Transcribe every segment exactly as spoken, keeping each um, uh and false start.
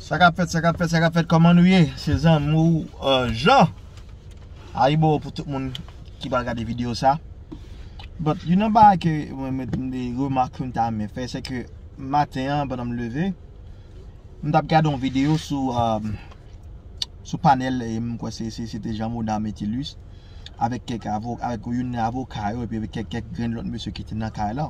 Sa k ap fèt, sa k ap fèt, sa k ap fèt, kòman nou ye? Se zanmi w, euh, Jean. Ayibo pou tout moun ki pral gade videyo sa. But, youn nan bagay ke mwen, mwen, mwen remak ke m ta renmen fè, se ke maten an, pandan m leve, m t ap gade yon videyo sou, euh, sou panèl, e m kwè se, se, se te Jean Monard Métellus, avèk kèk avo-, avèk youn nan avoka yo, epi avèk kèk, kèk grenn lòt mesye ki te nan kay la.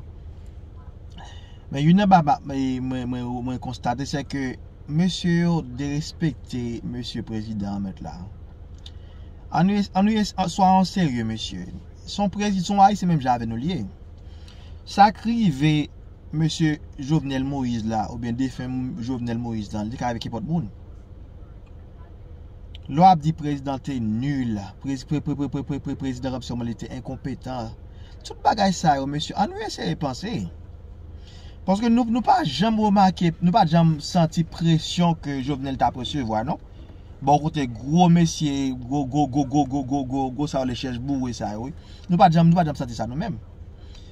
Men youn nan bagay mwen, mwen, mwen konstate, se ke mesye yo derespekte mesye prezidan an mèt la. Ann, ann, swa an serye, mesye. Se yon prezidan, se yon ayisyen menm jan avè nou li ye. Sa k rive mesye Jovenel Moïse la, oubyen defen Jovenel Moïse la, li ka rive kenpòt moun. Lè w ap di prezidan te nil, prez-, pre-, pre-, pre-, pre-, pre-, pre-, prezidan kòmsi li te enkonpetan. Tout bagay sa yo, mesye, ann nou eseye panse. Paske nou, nou pa janm remake, nou pa janm santi presyon ke Jovenel t ap resevwa, non. Bò kote gwo mesye, gwo, gwo, gwo sa yo, le chèch boure sa yo, wi. Nou pa janm, nou pa janm santi sa nou menm.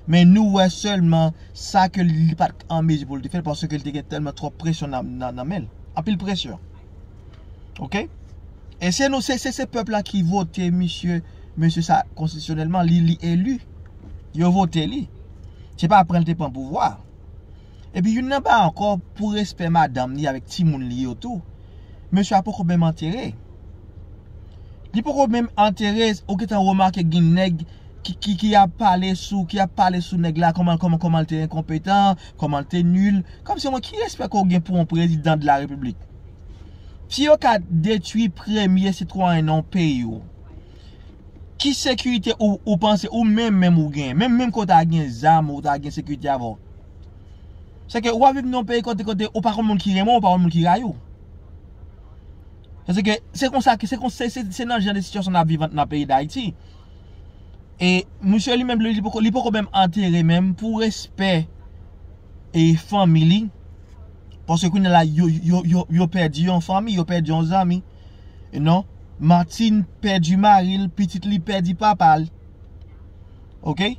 Men nou wè sèlman sa ke li pa t an mezi pou l te fè l, paske li te gen tèlman twòp presyon nan, nan, nan men l. Anpil presyon. Oke? E se nou, se, se, se pèp la ki vote misye, mesye sa konstitisyonèlman, li, li eli. Yo vote li. Se pa pran l te pran pouvwa. Epi youn nan bagay ankò, pou respè madanm li avèk timoun li yo tou, mesye a poko menm antere. Li poko menm antere, ou gentan remake gen nèg ki, ki, ki ap pale sou, ki ap pale sou nèg la, kòman, kòman, kòman l te enkonpetan, kòman l te nil. Kòmsi mwen, ki respè ke w gen pou yon prezidan de la repiblik? Si yo ka detwi premye sitwayen nan yon peyi w, ki sekirite ou, ou panse ou menm, menm ou gen? Menm, menm ke w ta gen zam, ou ta gen sekirite avè w. Se ke w ap viv nan yon peyi kote, kote ou pa konn moun ki renmen w, ou pa konn moun ki rayi w. Paske se konsa ke, se kon-, se, se, se nan jan de sitiyasyon n ap viv nan peyi Dayiti. E misye li menm, li, li poko, li poko menm antere menm pou respè e fanmi li. Paske kounye a la, yo, yo, yo, yo pèdi yon fanmi, yo pèdi yon zanmi. Non, Martine pèdi mari l, pitit li pèdi papa l. Oke?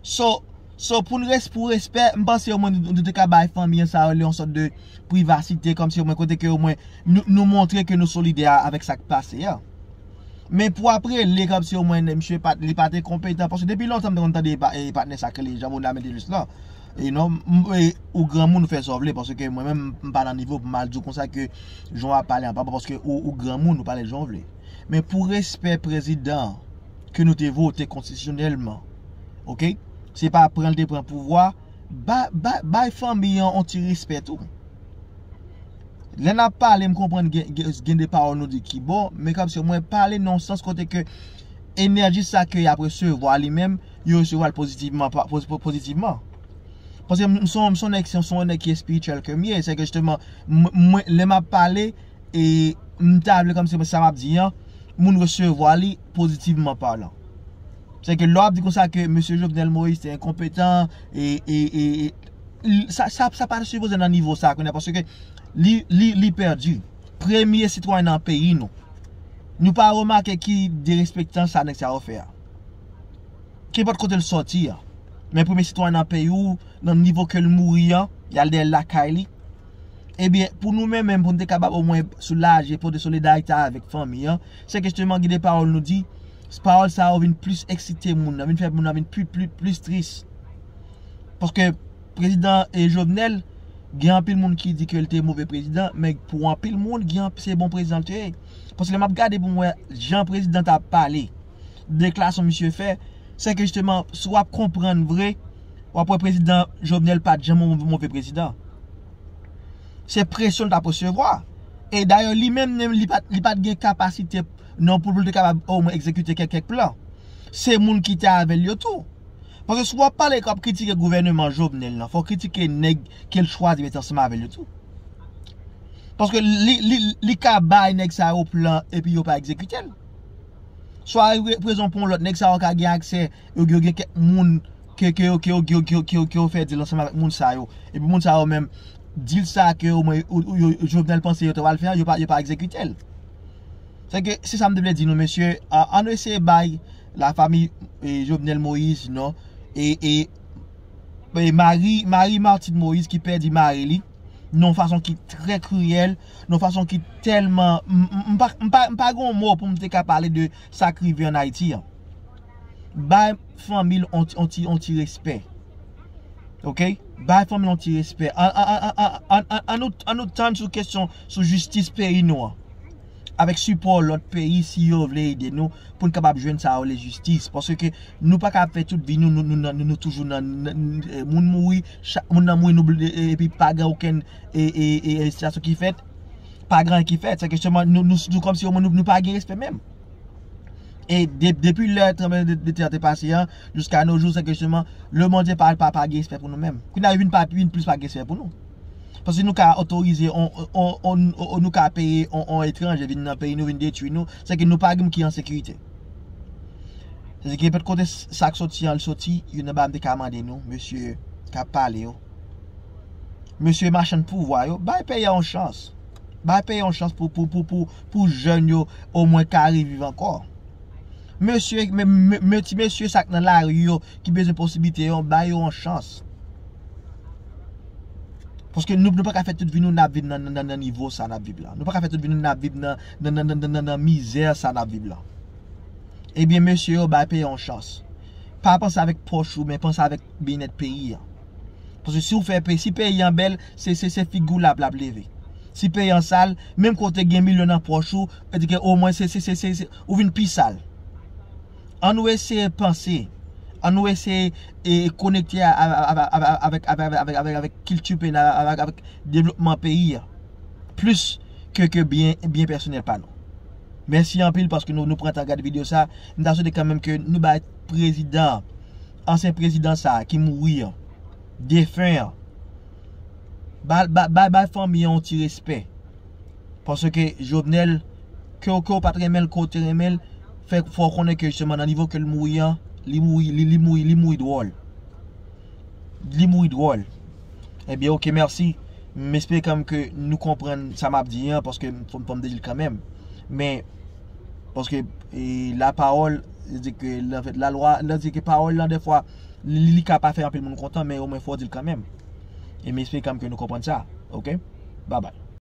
So, so pou n res-, pou respè, m panse omwen nou, nou te ka bay fanmi an sa yo yon sòt de privasite, kòmsi omwen kote ke omwen nou, nou montre ke nou solidè a-, avèk sa k pase a. Men pou ap rele kòmsi omwen misye pa t, li pa te konpetan, paske depi lontan m te konn tande pa-, e, patnè sa k rele Jean Monard Métellus la. E non, m, e, ou granmoun, ou fè sa w vle, paske mwen menm, m pa nan nivo pou m al di w konsa ke jan w ap pale an pa bon, paske ou, ou granmoun, ou pale jan w vle. Men pou respè prezidan an ke nou te vote konstitisyonèlman, oke? Se pa pran l te pran pouvwa, ba-, ba-, bay fanmi an yon ti respè tou. Lè n ap pale, m konprann gen, gen, gen de pawòl nou di ki bon, men kòmsi mwen pale nan yon sans kote ke enèji sa ke y ap resevwa li menm, yo resevwa l pozitivman, pa-, poz-, poz-, pozitivman. Paske m, m se yon, m se yon nèg, se yon, se yon nèg ki espirityèl ke m ye, se ke jisteman, m, mwen, lè m ap pale, e m ta vle kòmsi sa m ap di an, moun resevwa li pozitivman palan. Se ke lè w ap di konsa ke mesye Jovenel Moïse te enkonpetan, e, e, e, e, l-, sa, sa, sa pa sipoze nan nivo sa kounye a, paske li, li, li pèdi. Premye sitwayen nan peyi nou. Nou pa remake ki derespektan sa nèg sa yo fè a. Kenpòt kote l sòti a. Men premye sitwayen nan peyi w, nan nivo ke l mouri an, y al dèyè l lakay li. Ebyen, pou nou menm, menm pou n te kapab omwen soulaje, pote solidarite avèk fanmi an, se ke jisteman gen de pawòl nou di, pawòl sa yo vin plis eksite moun nan, vin fè moun nan vin pli, pli, plis tris. Paske prezidan, e, Jovenel, gen anpil moun ki di ke l te move prezidan, men pou anpil moun, gen anp-, se bon prezidan l te ye. Paske lè m ap gade pou m wè jan prezidan t ap pale, deklarasyon misye fè, se ke jisteman, si w ap konprann vre, w ap wè prezidan Jovenel pa t janm yon move prezidan. Se presyon l t ap resevwa. E dayè, li menm, menm, li pa t, li pa t gen kapasite non pou, pou l te kapab omwen egzekite kèk, kèk plan. Se moun ki te avè l yo tou. Paske si w ap pale, w ap kritike gouvèneman Jovenel lan, fò w kritike nèg ke l chwazi mete ansanm avè l yo tou. Paske li, li, li ka bay nèg sa yo plan epi yo pa egzekite l. Swa re-, rezon pou yon lòt, nèg sa yo ka gen aksè, yo, yo gen kèk moun ke, ke yo, ke yo, ke yo, ke yo, ke yo, ke yo fè dil ansanm avèk moun sa yo. Epi moun sa yo menm, dil sa ke omwen, ou, ou, yo, Jovenel panse yo te pral fè a, yo pa, yo pa egzekite l. Se ke, se sa m te vle di nou, mesye, a, ann eseye bay lafanmi, e, Jovenel Moïse, non, e, e, e Marie, Marie Martine Moïse ki pèdi mari li, nan yon fason ki trè kriyèl, nan yon fason ki tèlman, m, m, m pa, m pa, m pa gen yon mo pou m te ka pale de sa k rive an Ayiti an. Bay fanmi l on ti, on ti, on ti respè. Ok? Bay fanmi l on ti respè. An, an, an, an, an, an, an nou, an nou tann sou kesyon, sou jistis peyi nou an. Avèk sipò lòt peyi, si yo vle ede nou, pou n kapab jwenn sa yo le jistis. Paske nou pa ka fè tout vi nou, nou, nou, nou, nou toujou nan, nan, nan, eh, moun mouri, chak moun nan mouri, nou, eh, epi pa gen okenn, eh, eh, eh, envestigasyon ki fèt. Pa gen anyen ki fèt. Se ke sèlman nou, nou, nou kòmsi omwen nou, nou pa gen respè menm. E de, depi lè tranblemanntè te pase an, jiska no jou, se ke sèlman le Bondye pa, pa, pa gen respè pou nou menm. Kounye a, li vin pa, vin plis pa gen respè pou nou. Paske nou ka otorize, on, on, on, on, nou ka peye on, on etranje vin nan peyi nou, vin detwi nou, se ke nou pa gen ki an sekirite. Se ke nenpòt kote sa k soti an, l soti, youn nan bagay m te ka mande nou, mesye k ap pale yo. Mesye machann pouvwa yo, bay peyi a yon chans. Bay peyi a yon chans pou, pou, pou, pou, pou jèn yo omwen ka reviv ankò. Mesye, me, me, me, ti mesye sa k nan lari yo, ki bezwen posiblite yo, bay yo yon chans. Paske nou, nou pa ka fè tout vi nou n ap viv nan, nan, nan, nan nivo sa n ap viv la. Nou pa ka fè tout vi nou n ap viv nan, nan, nan, nan, nan, nan, nan mizè sa n ap viv la. Ebyen, mesye yo, bay peyi a yon chans. Pa panse avèk pòch ou, men panse avèk byennèt peyi a. Paske si w fè peyi, si peyi an bèl, se, se, se figi w l ap, l ap leve. Si peyi an sal, menm kote gen milyon nan pòch ou, e di ke omwen se, se, se, se, se, ou vin pi sal. An nou eseye panse, an nou eseye e, konekte a, a, a, a, avèk, avèk, avèk, avèk, avèk kilti peyi, avèk, avèk devlopman peyi a. Plis ke, ke byen, byen pèsonèl pa nou. Mèsi anpil paske nou, nou pran tan gade videyo sa. M ta swete kanmenm ke nou bay prezidan, ansyen prezidan sa ki mouri an, defen an, bay, bay, bay, bay fanmi an yon ti respè. Paske Jovenel, ke w, ke w pa t renmen l, ke w te renmen l, fè, fò w konnen ke jisteman nan nivo ke l mouri an, li mouri, li, li mouri, li mouri dwòl. Li mouri dwòl. Ebyen, oke, mèsi. M espere kanmenm ke nou konprann sa m ap di an, paske fò, fò m te di l kanmenm. Men, paske, e, la pawòl, li di ke, anfèt, la lwa, li di ke pawòl lan, dèfwa, li, li ka pa fè anpil moun kontan, men omwen fò w di l kanmenm. E m espere kanmenm ke nou konprann sa. Oke? Babay.